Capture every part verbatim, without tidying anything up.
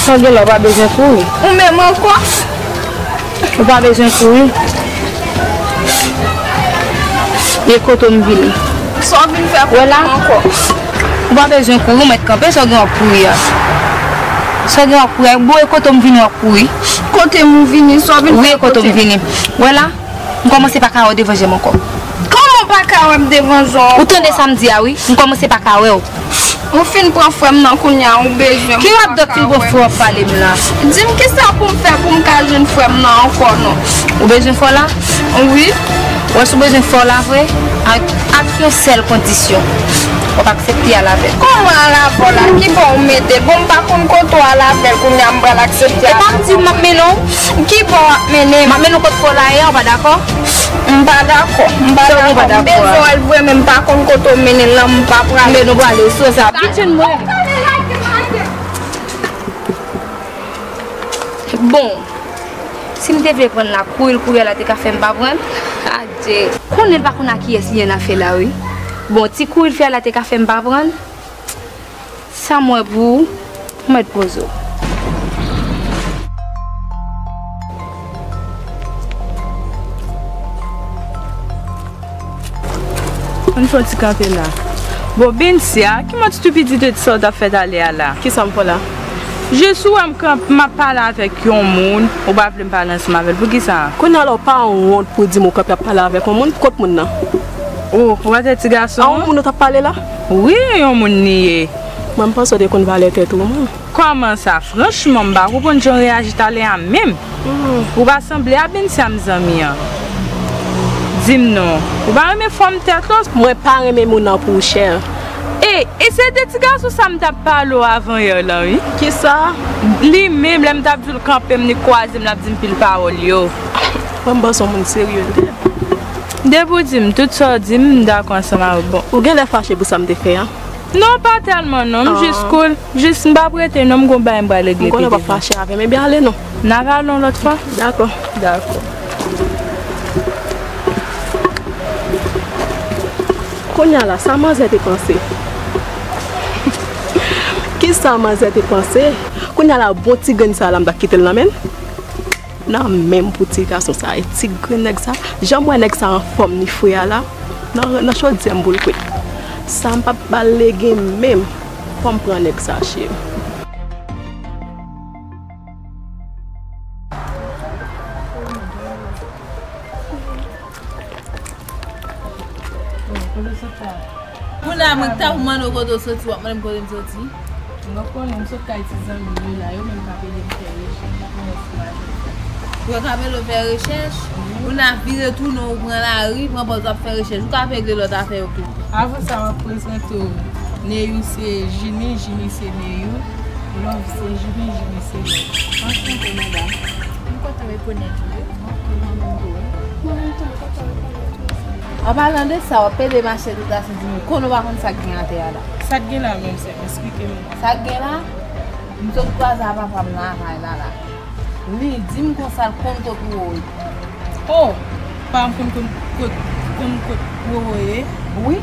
Sa w gen la, w pa bezwen kouri. Ou menm ankò? Ou pa bezwen kouri. E kote m vini. Sa w vin fè pou mwen ankò? Ou pa bezwen kouri, ou mèt kanpe, sa w gen w ap kouri a? Sa w gen w ap kouri a? Bon, e kote m vini w ap kouri? Kote m vini, sa w vin fè kote m? Wi, e kote m vini. Wè la, m kòmanse pa ka wè w devan je m ankò. Kòman w pa ka wè m devan je w ankò? Ou tande sa m di a wi, m kòmanse pa ka wè w. Ou fin pran frè m nan kounye a, ou bezwen m. Ki radòt fin pran frè w ap pale m la? Di m kisa pou m fè pou m ka jwenn frè m nan ankò non. Ou bezwen fè w la? Wi. Wè si w bezwen fè w la vre, ak, ak yon sèl kondisyon. W ap aksepte al avè l. Kòman al avè w la? Ki bò w mete? Bon, m pa konn kote w al avè l kounye a m pral aksepte al avè w. E pa m di w m ap mennen w? Ki bò w ap mennen m? M ap mennen w kot fò w la ye a, w pa dakò? M pa dakò. M pa dakò. M bezwen wè l vre, men m pa konn kote w mennen l lan, m pa prale. Men nou prale, sou sa. Pitchoun mwen. Bon, si m te vle pran l la, kouri l kouri a la te ka fè m pa pran l. Adje. Konnen l pa konn a kiyès li annafè la, wi. Bon, ti kouri l fè a la te ka fè m pa pran l. Sa m wè pou ou, ou mèt poze w. Ann fè yon ti kanpe la. Bon, Bensia, ki mòd stipidite sa w t ap fè talè a la? Kisa m fè la? Jis ou wè m kanpe, m ap pale avèk yon moun, ou pa vle m pale ansanm avè l. Poukisa? Kounye a la, w pa wont pou di m ou kanpe ap pale avèk yon moun? Kot moun nan? Oh, ou pa t wè ti gason an? A yon moun ou t ap pale la? Wi, yon moun li ye. Mwen, m panse w te konn valè tèt ou, mwen. Kòman sa? Franchman, m pa konprann jan w reyaji talè a menm. Hmm. Ou pa sanble a Bensia m zanmi an. Di m non, ou pa renmen fòm tèt ou? Mwen pa renmen moun nan pou chè. E, e se de ti gason sa m t ap pale w avan yè lan, wi. Kisa? Li menm, lè m t ap di l kanpe m, li kwaze m, l ap di m pil pawòl yo. Mwen, m panse w moun serye l te ye. Depi w di m, tout sa w di m, m dakò ansanm avè w. Bon. Ou genlè fache pou sa m te fè a? Non, pa tèlman non, m jis cool. Jis m p ap rete non, m gon bagay m pral regle pi devan. M konnen w p ap fache avè m, ebyen ale non. N a rale yon lòt fwa? Dakò. Dakò. Kounye a la, sa manzè te panse? Kisa manzè te panse? Kounye a la, bon ti grenn sa la, m ta kite l nan men l? Nan men m pou ti gason sa, e ti grenn nèg sa. Jan m wè nèg sa anfòm, li fre a la, nan, nan chodyè m pou l kwit. Sa m p ap ba l legen menm. Fò m pran nèg sa, cheri. Bon, kote w sot la? Kounye a mwen t ap mande w kote w soti, w ap mande m kote m soti. M pa konnen, m sot kay ti zanmi m yo la, yo menm k ap ede m fè rechèch, m pa konnen si m a fè sa. Yo k ap ede w fè rechèch? Wi. Kounye a vire tounen, ou pran lari, pran pòz w ap fè rechèch, ou ka ap regle lòt afè yo tou. Avan sa, m ap prezante w. Neyou se Jimmy, Jimmy se Neyou. Love se Jimmy, Jimmy se Love. Anchante, madam. M kontan rekonèt ou, wi. Ok, mwen menm tou, wi. Mwen menm tou, m kontan rekonèt ou. An palan de sa, w ap pede mache tout la, se di m, konnen w pa konn sa k gen atè a la. Sa k gen la menm, sè m, esplike m. Sa k gen la? M sot kwaze a papa m nan lakay la la. Li di m konsa l konn kot Wowo ye. Oh! Papa m konn, konn kot, konn kot Wowo ye? Wi.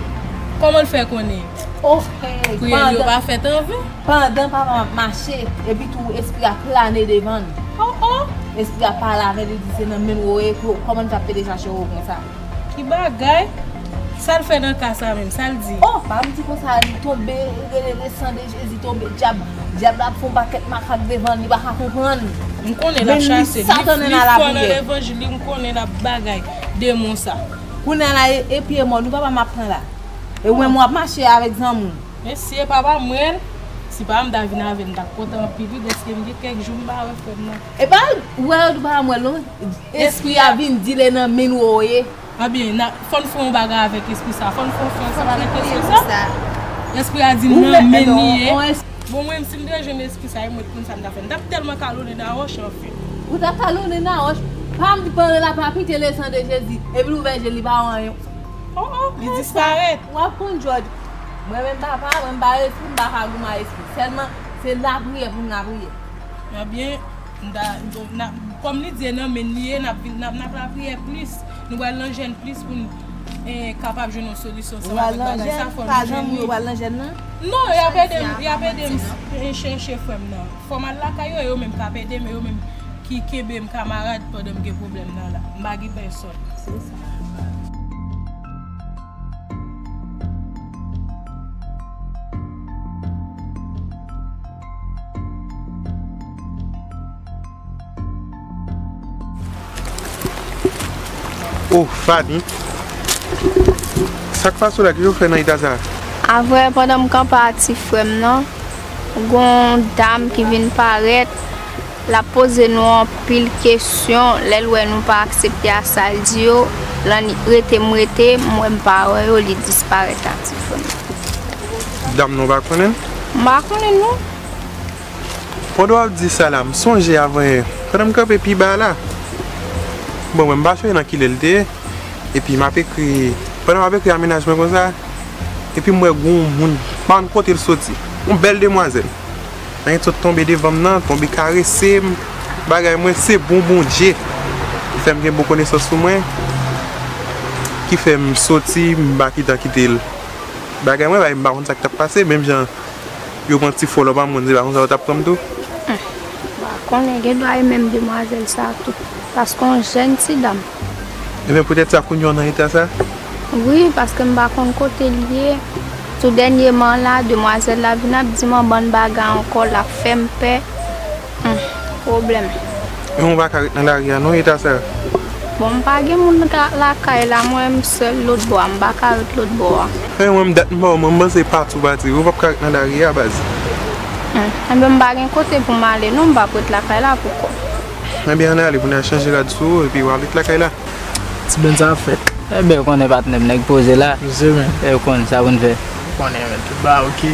Kòman l fè konnen? Oh, hey, kourye l yo pa fèt an ven. Pandan papa m ap mache, epi tou espri a plane devan l. Oh, oh! Espri a pale avè l, li di se nan men Wowo ye, pou kòman l t ap pede chache Wowo konsa. Ki bagay? Sa l fè nan ka sa menm? Sa l di? Oh, pa m di konsa, li tonbe, rele le san de Jezi, tonbe dyab. Dyab la ap fè yon pakèt makak devan l, li pa ka konprann. M konnen l ap chache. Li, li fò nan levanjil, li, m konnen l ap bagay demon sa. Kounye a la, e, e pye mò nou papa m ap pran la. E ou menm w ap mache avèk zanmi w. Mesye, papa m wè l. Si papa m ta vin avè l, m t ap kontan anpil wi, dèske m gen kèk jou m pa wè frè m nan. E pa wè l, papa m wè l non. Espri a vin di l e nan men Wowo ye. Ebyen, n a, fò n fè yon bagay avèk espri sa. Fò n fè yon fè ansanm avèk espri sa. Espri a di m nan men li ye. Bon, mwen menm, si m te jwenn espri sa, e mwen t konn sa m t ap fè. M t ap tèlman kalonnen nan wòch, anfen. Ou t ap kalonnen nan wòch? Pa m di pandan l ap apite le san de Jezi. Epi l ouvè je l, li pa wè anyen. Oh, oh, li disparèt. W ap konn Jòj. Mwen menm papa, mwen m pa espri, m pa ka goumen a espri. Sèlman, se lapriyè pou n lapriyè. Ebyen, n ta, n ap, kòm li di e nan men li ye, n ap vin, n ap, n ap lapriyè plis. Nou pral nan jèn plis pou n, e, kapab jwenn yon solisyon ansanm avèk bagay sa, fò nou jwenn li. Ou al nan jèn nan? Non, y ap ede m, y ap ede m, e, chèche frè m nan. Fò m al lakay yo, e yo menm k ap ede m, e yo menm ki kenbe m kamarad pandan m gen pwoblèm nan la. M pa gen pèsòn. Se sa. Oh, Fanny. Sa k pase w la, kisa w fè nan eta sa a? Avrè, pandan m kanpe a ti frè m nan, gon dam ki vin parèt, l ap poze nou anpil kesyon, lè l wè nou pa aksepte a sa l di yo, l annik rete m rete, m wè m pa wè yo, li disparèt a ti frè m nan. Dam nan w pa konnen l? M pa konnen l non. Pandan w ap di sa la, m sonje avanyè, pandan m kanpe pi ba la, bon, mwen m pa sonje nan kilè l te ye, epi m ap ekri, pandan m ap ekri a mennaj mwen konsa, epi m wè gon moun, m pa konn kote l soti, yon bèl demwazèl. Nan sot tonbe devan m nan, tonbe karese m, bagay mwen se bon Bondye ki fè m gen bon konesans sou mwen, ki fè m soti, m pa gentan kite l. Bagay mwen, bagay m pa konn sa k t ap pase, menm jan yo pran ti fòlò pa m, konn se pa konsa yo t ap pran m tou. M pa konnen, gen dwa e menm demwazèl sa tou, paske yon jèn ti dam. Ebyen poutèt sa kounye a w nan eta sa? Wi, paske m pa konn kote l ye. Tou dènyèman la, demwazèl la vin ap di m yon bann bagay ankò, l ap fè m pè. Hum, pwoblèm. Men ou pa ka ret nan lari a non eta sa. Bon, m pa gen moun lakay la, mwen m sèl lòtbò a, m pa ka ret lòtbò a. Men mwen m dat m pa wè w, mwen m panse pati w pati, ou p ap ka ret nan lari a baz. Hum, enben m pa gen kote pou m ale non, m p ap ret lakay la pou kò m. Enben ann ale pou n al chanje rad sou ou epi w al ret lakay la. Ti blenn sa ap fèt. Enben ou konnen patnè m, nèg poze la. Poze men. Enben ou konnen sa pou n fè. Ou konnen men, tout bagay oke.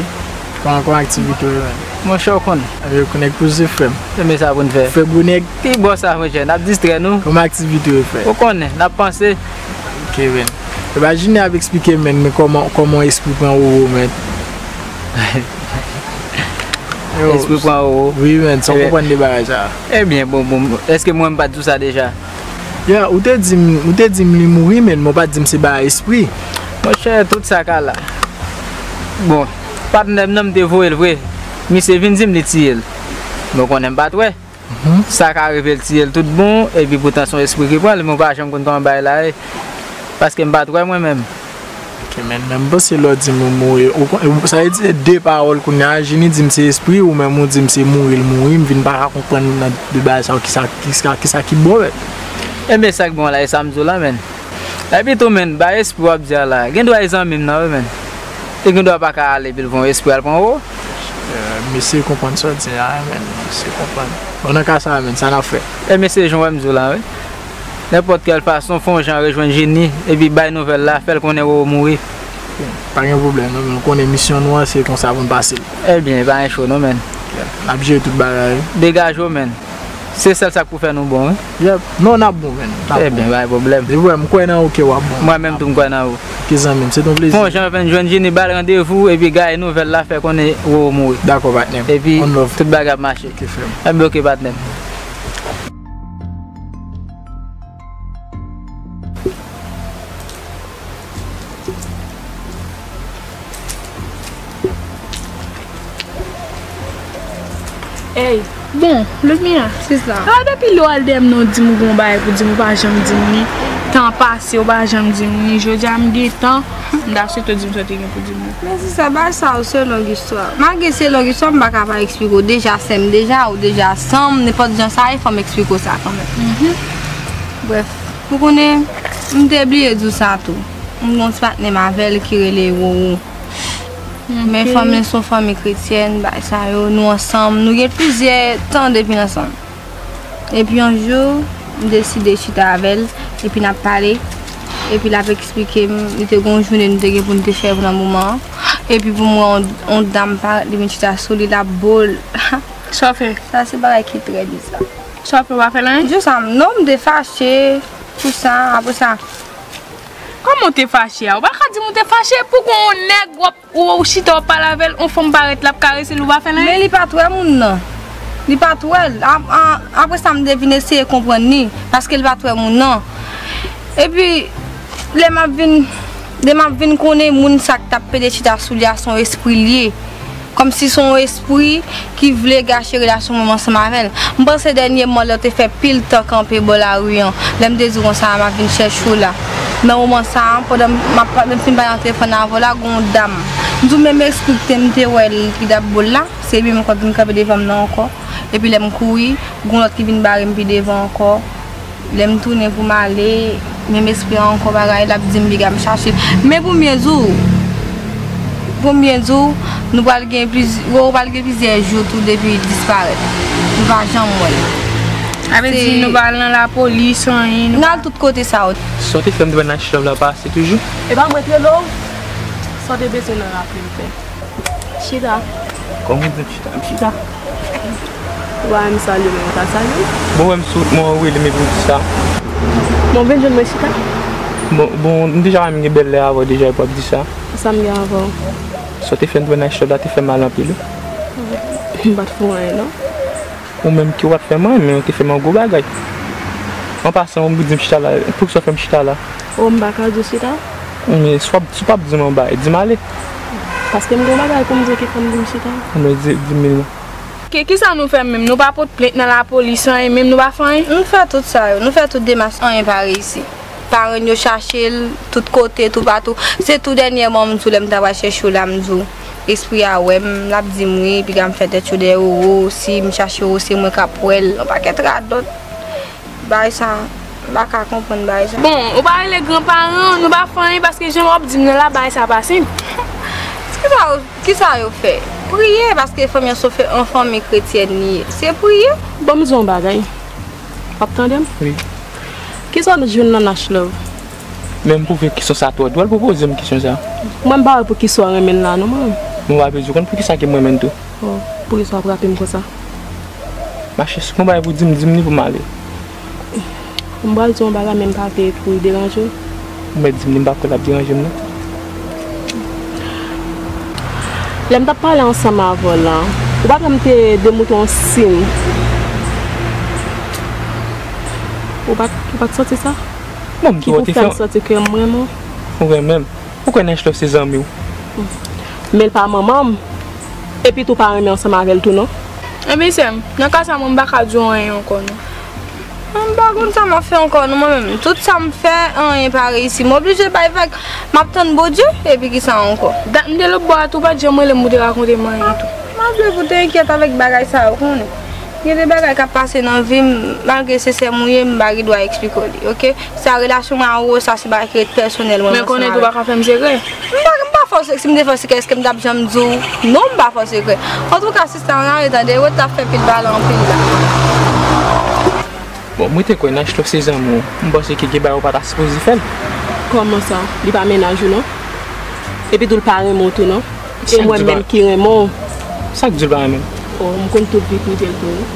Kòman kòman aktivite w yo menm? Monchè ou konnen. Enben ou konnen nèg poze frè m. Enben sa pou n fè. Frè gwo nèg. Pi bò sa monchè, n ap distrè nou. Kòman aktivite w yo frè? Ou konnen, n ap panse. Oke men. Epa Jini ap eksplike m men, men kòman kòman espri pran Roro men. Espri pran Roro. Wi men, sa w konprann de bagay sa? Ebyen bon, bon, èske mwen m pa t di w sa deja? Yeah, ou te di m, ou te di m li mouri, men ou pa t di m se bagay espri. Monchè, tout sa ka la. Bon, patnè m nan m te voye l vre. Misye vin di m li tiye l. Men w konnen m pa t wè. Sa ka rive l tiye l tout bon, epi poutan se yon espri ki pran l, men w pa janm konn kòman bagay la ye. Paske m pa t wè mwen menm. Ok, men, men m panse lè w di m ou mouri, ou kon, sa vle di se de pawòl kounye a, Jini di m se espri, ou menm ou di m se mouri l mouri, m vin pa ka konprann nan de bagay sa yo kisa, kisa, kisa ki bon, men. Enben, sa k bon la, e sa m di w la, men. Epi tou, men, bay espri w ap di a la, gen dwa e zanmi m nan, wi, men. Li gen dwa pa ka ale, epi l voye yon espri al pran w. Mesye konprann sa w di a, men, mesye konprann. Bon, nan ka sa a, men, sa n ap fè? E mesye, jan w wè m di w la, wi. Nenpòt kèl fason, fè yon jan rejwenn Jini, epi bay nouvèl la, fè l konnen Roro mouri. Pa gen pwoblèm, non, men ou konnen misyon nou an, se konsa pou n pase l. Ebyen, pa gen cho, non, men. N ap jere tout bagay, wi. Degaje w, men. Se sèl sa k pou fè nou bon, wi. Yep. Non, n ap bon, men. N ap bon. Ebyen, pa gen pwoblèm. Depi w wè m kwè nan ou ke w ap bon. Mwen menm tou, m kwè nan ou. Ok, zanmi m, se t on plezi. Fè yon jan fè n jwenn Jini, ba l randevou, epi gaye nouvèl la, fè konnen Roro mouri. Dakò, patnè m. Epi, tout bagay ap mache. Ok, frè m. Ebyen, ok, patnè m. Ey. Bon, Ludmilla, se sa. A, depi lè w al dèyè m nan w di m ou gen yon bagay pou di m, ou pa janm di m li. Tan pase, ou pa janm di m li. Jodi a m gen tan, m ta swete w di m sa w te gen pou di m nan. Men sista, bagay sa yo se long istwa. Malgre se long istwa, m pa ka pa eksplike w. Deja sè m deja, ou deja san m, nenpòt jan sa ye, fò m eksplike w sa kanmenm. Brèf, ou konnen, m te bliye di w sa tou. M gen yon ti patnè m avè l ki rele Roro. Men fanmi l se yon fanmi kretyèn, bagay sa yo, nou ansanm, nou gen plizyè tan depi n ansanm. Epi yon jou, m deside chita avè l, epi n ap pale, epi l ap eksplike m, li te gen yon jounen nou te gen pou n te fè nan moman an, epi pou m wè yon, yon dam parèt, li vin chita sou li, l ap bo l. Sa w fè? Sa se bagay ki trè biza. Sa w fè, w pa fè l anyen? Jou sa, non, m te fache pou sa, apre sa. Kòman w te fache a? Ou pa ka di m ou te fache, pou gon yon nèg w ap Ou, ou chita w ap pale avè l, yon fanm parèt l ap karese l, ou pa fè l anyen? Men li pa t wè moun nan. Li pa t wè l. A, a, apre sa, m te vin eseye konprann li, paske li pa t wè moun nan. Epi, Lè m ap vin, lè m ap vin konnen moun sa k t ap pede chita sou li a se yon espri l ye. Kòmsi se yon espri ki vle gache relasyon mwen ansanm avè l. M panse dènyèman lè w te fè pil tan kanpe bò lari an, lè m te di w konsa m ap vin chèche w la. Nan moman sa a, pandan m ap, lè m fin pale nan telefòn avè w la, gen yon dam. M di w menm espri k te, m te wè l ki t ap bo l la, se li menm ankò ki vin kanpe devan m nan ankò. Epi lè m kouri, gen yon lòt ki vin bare m pi devan ankò. Lè m tounen pou m ale, menm espri an ankò bagay, l ap di m piga m chache l. Men pou m byen di w, pou m byen di w, nou pral gen pliz-, ou pral gen plizyè jou tou depi l disparèt. Nou pa janm wè l. Sa vle di nou pa al nan lapolis, anyen, nou n al tout kote sa yo. Sa w te fè m te wè Nash Love la pase toujou? E pa mwen t rele w? Sa w te bezwen nan raple m fè? Chita. Kòman w di m chita? M chita. Ou pa menm salye mwen, ou ta salye m? Bon, wè m sou wout mwen, ou rele m epi w di sa. Bon, vin jwenn mwen chita. Bon, bon, m deja wè m gen bèl lè avè w deja epi w ap di sa. Sa m gen avè w? Sa w te fè m t wè Nash Love la te fè m mal anpil wi. M pa t fè w anyen non. Ou menm ki w pa t fè m anyen, men ou te fè m yon gwo bagay. An pasan, ou di m chita la, poukisa w fè m chita la? O, m pa ka di w chita. Men si w ap, si w p ap di m yon bagay, di m ale. Paske m gen yon bagay pou m di w ki fè m di m chita. Anben di, di m li non. Ki, kisa nou fè menm? Nou pa pote plent nan lapolis, anyen, menm nou pa fè anyen? Nou fè tout sa yo, nou fè tout demach, anyen pa reyisi. Paran l yo chache l tout kote, toupatou. Se tou dènyèman m di w lè m t ap al chèche w la, m di w, espri a wè m, l ap di m wi, piga m fè tèt cho dèyè Roro, si m chache Roro, se mwen k ap wè l, yon pakèt radòt. Bagay sa, m pa ka konprann bagay sa. Bon, ou pa rele granparan w, nou pa fè anyen, paske jan w ap di m nan la, bagay sa pa senp. Kisa, kisa yo fè? Priye, paske fanmi an se yon fanmi kretyèn li ye. Se priye. Bon, m di w yon bagay. W ap tande m? Wi. Kisa w jwenn nan Nash Love? Men m twouve kesyon sa twò dwòl pou w poze m kesyon sa. Mwen m pa wè poukisa w renmen l la non mwen. Mwen pa bezwen konn poukisa ke m renmen l tou. Oh, poukisa w ap frape m konsa? Mache, si w gen yon bagay pou di m, di m li pou m ale. M pral di w yon bagay men m pa vle pou l deranje w. Ou mèt di m li, m pa kwè l ap deranje m non. Lè m t ap pale ansanm avè w la, ou pa t wè m te demontre yon siy? Ou pa t, ou pa t santi sa? Ki pou fè m santi ke m renmen w? Ou renmen m? Ou kwè Nash Love se zanmi w? Men l pa manman m. Epi tou pa renmen ansanm avè l tou non. Ebyen sè m, nan ka sa mwen m pa ka di w anyen ankò non. Mwen m pa konn sa m ap fè ankò non mwen menm. Tout sa m fè, anyen pa reyisi. M oblije bay vag. M ap tann Bondye, epi kisa ankò? Dat m te lòtbò a tou, ou pa t janm rele m pou te rakonte m anyen tou. M ap vle pou w te enkyèt avèk bagay sa yo konnen. Gen de bagay k ap pase nan vi m, malgre se sè m ou ye, m pa gen dwa eksplike w li, oke? Sa relasyon mwen a Roro sa se bagay ki ret pèsonèl mwen menm ansanm avè l. Men konnen tou pa ka fè m sekrè. M pa, m pa fè w sekrè, si m te fè w sekrè, èske m t ap janm di w? Non, m pa fè w sekrè. Antouka, sista, ann ale tande, Roro t ap fè pil pale anpil la. Bon, mwen te kwè Nash Love se zanmi w. M panse ke gen bagay ou pa ta sipoze fè l. Kòman sa? Li pa mennaj ou non? Epi tou l pa renmen w tou non? E mwen menm ki renmen w. Sa k di l pa renmen m? Oh, m konn tout vérité l tou wi.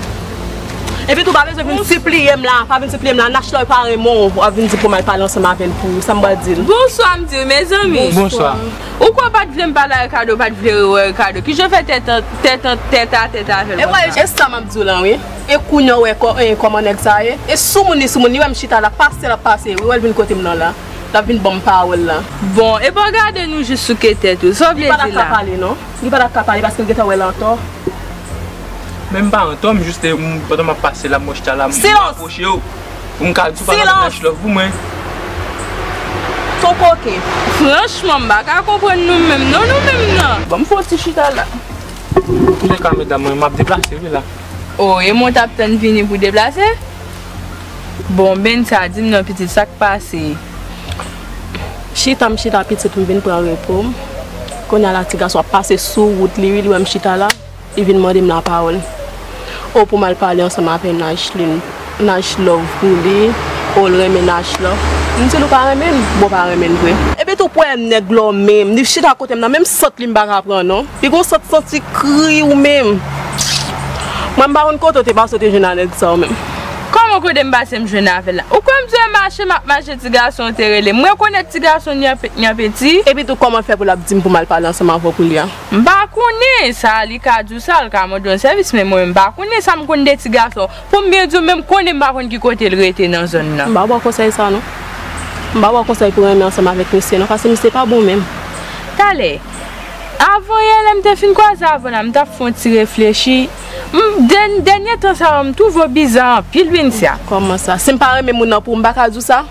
Epi tou pa bezwen vin sipliye m la, pa vin sipliye m la, Nash Love pa renmen w, w ap vin di pou m al pale ansanm avè l pou sa m pral di l. Bonswa m di w mezanmi. Bonswa. Ou kwè w pa t vle m pale a Ricardo, w pa t vle rewè Ricardo? Kijan w fè tèt an, tèt an, tèt a tèt avè l konsa? E sa m ap di w la wi. E kounye a w wè kò, e, kòman nèg sa ye? E soumoun li soumoun, li wè m chita la, pase l ap pase, wi, wè l vin kote m nan la. L ap vin ban m pawòl la. Bon, epa w gade nou jis souke tèt ou, sa w vle di la? Li pa t ap ka pale non. Li pa t ap ka pale paske l gentan wè l antò. Men m pa antò, m jis te, m, pandan m ap pase la, m wè w chita la, m vin rapwoche w. Pou m ka di w pa nan Nash Love pou mwen. Ton koken. Franchman, m pa ka konprann nou menm non, nou menm nan. Ban m fè yon ti chita la. Antouka, medam, mwen, m ap deplase wi la. O, e mwen w t ap tann vini pou deplase? Bon, Benca, di m non pitit, sa k pase? Chita m chita pitit, m vin pran repo m. Kounye a la ti gason ap pase sou wout li wi, li wè m chita la, li vin mande m lapawòl. O, pou m al pale ansanm avè Nachlin, Nash Love pou li, o, l renmen Nash Love. M di l ou pa renmen l, bon, w pa renmen l vre. Epi tou pwè nèg lòmen m, li chita kote m nan, menm sant li m pa ka pran non. Li gon sant santi kri ou menm. Mwen m pa konn kote w te pase w te jwenn a nèg sa w menm. Kòman kote m pase m jwenn avè l la? Ou kwè m di w e mache m ap mache ti gason an te rele m. M rekonèt ti gason nyanpe, nyanpeti. Epi tou kòman l fè pou l ap di m pou m al pale ansanm avè w kounye a? M pa konnen sa, li ka di w sa, l ka mande w yon sèvis, men mwen m pa konnen sa m konn de ti gason. Pou m byen di w, menm konnen m pa konn ki kote l rete nan zòn nan. M pa ba w konsèy sa non. M pa ba w konsèy pou renmen ansanm avèk misye non, paske misye pa bon menm. Talè, avan yè lè m te fin kwaze avè w la, m t ap fè yon ti reflechi. M, dèn-, dènye tan sa yo, m twouve w biza anpil, Princia. Kòman sa? Si m pa renmen moun nan pou ou, m pa ka di w sa?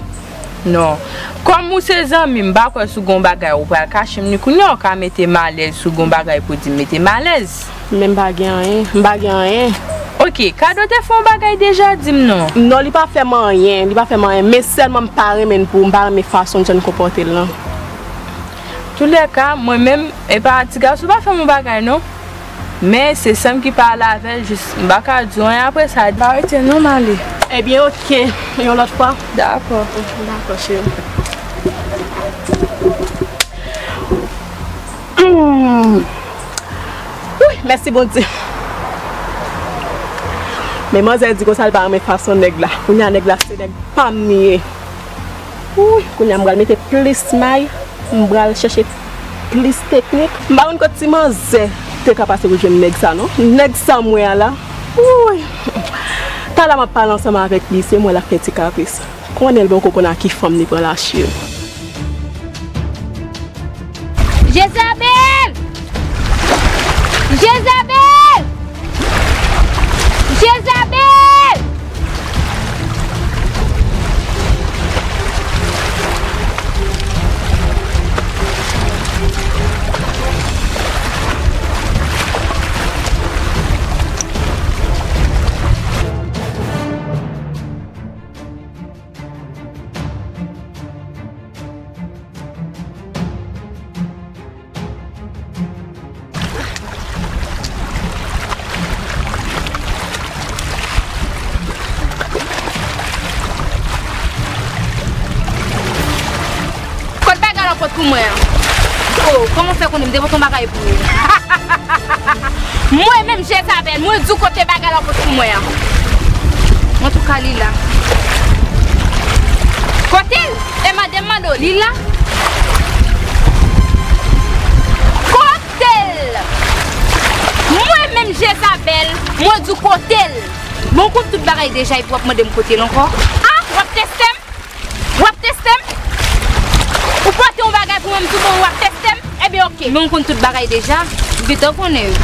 Non. Kòm ou se zanmi m, m pa kwè si w gen yon bagay ou pral kache m ni kounye a, ou ka mete m alèz, si w gen yon bagay pou di m, mete m alèz. Men m pa gen anyen, m pa gen anyen. Ok, Kado te fè yon bagay deja, di m non. Non, li pa fè m anyen, li pa fè m anyen, men sèlman m pa renmen l pou ou, m pa renmen fason l jan l konpòte l lan. Toulèka, mwen menm, epa ti gason pa fè m yon bagay non. Men se sè m ki pale avè l, jis m pa ka di w anyen apre sa. M pa rete non, m ale. Ebyen, ok, yon lòt fwa. Dakò. Dakò, cheri. Hmm. Wi, mèsi Bondye. Men manzè di konsa l pa renmen fason nèg la. Kounye a nèg la se nèg pa m li ye. Wi, kounye a m pral mete plis may, m pral chèche plis teknik. M pa konn kot ti manzè te ka pase pou jwenn nèg sa non. Nèg sa m wè a la. Wi. Talè m ap pale ansanm avèk li, se mwen l ap fè ti kapris. Konnen l poko konn a ki fanm li pran lache. Jezabèl! Jezabèl! Jezabèl! Kot bagay la w pot pou mwen an? Oh, kòman w fè konnen m te pote yon bagay pou ou? Mwen menm Jezabèl, mwen di w kote bagay la w pot pou mwen an. Antouka, li la. Kote l? E mande m mande w, li la? Kote l? Mwen menm Jezabèl, mwen di w kote l. Bon, w konn tout bagay deja epi w ap mande m kote l ankò? Ah, w ap teste m? W ap teste m? Ou pote yon bagay pou mwen, m di w bon, w ap teste m? Ebyen, ok. Men w konn tout bagay deja, m gentan konnen yo.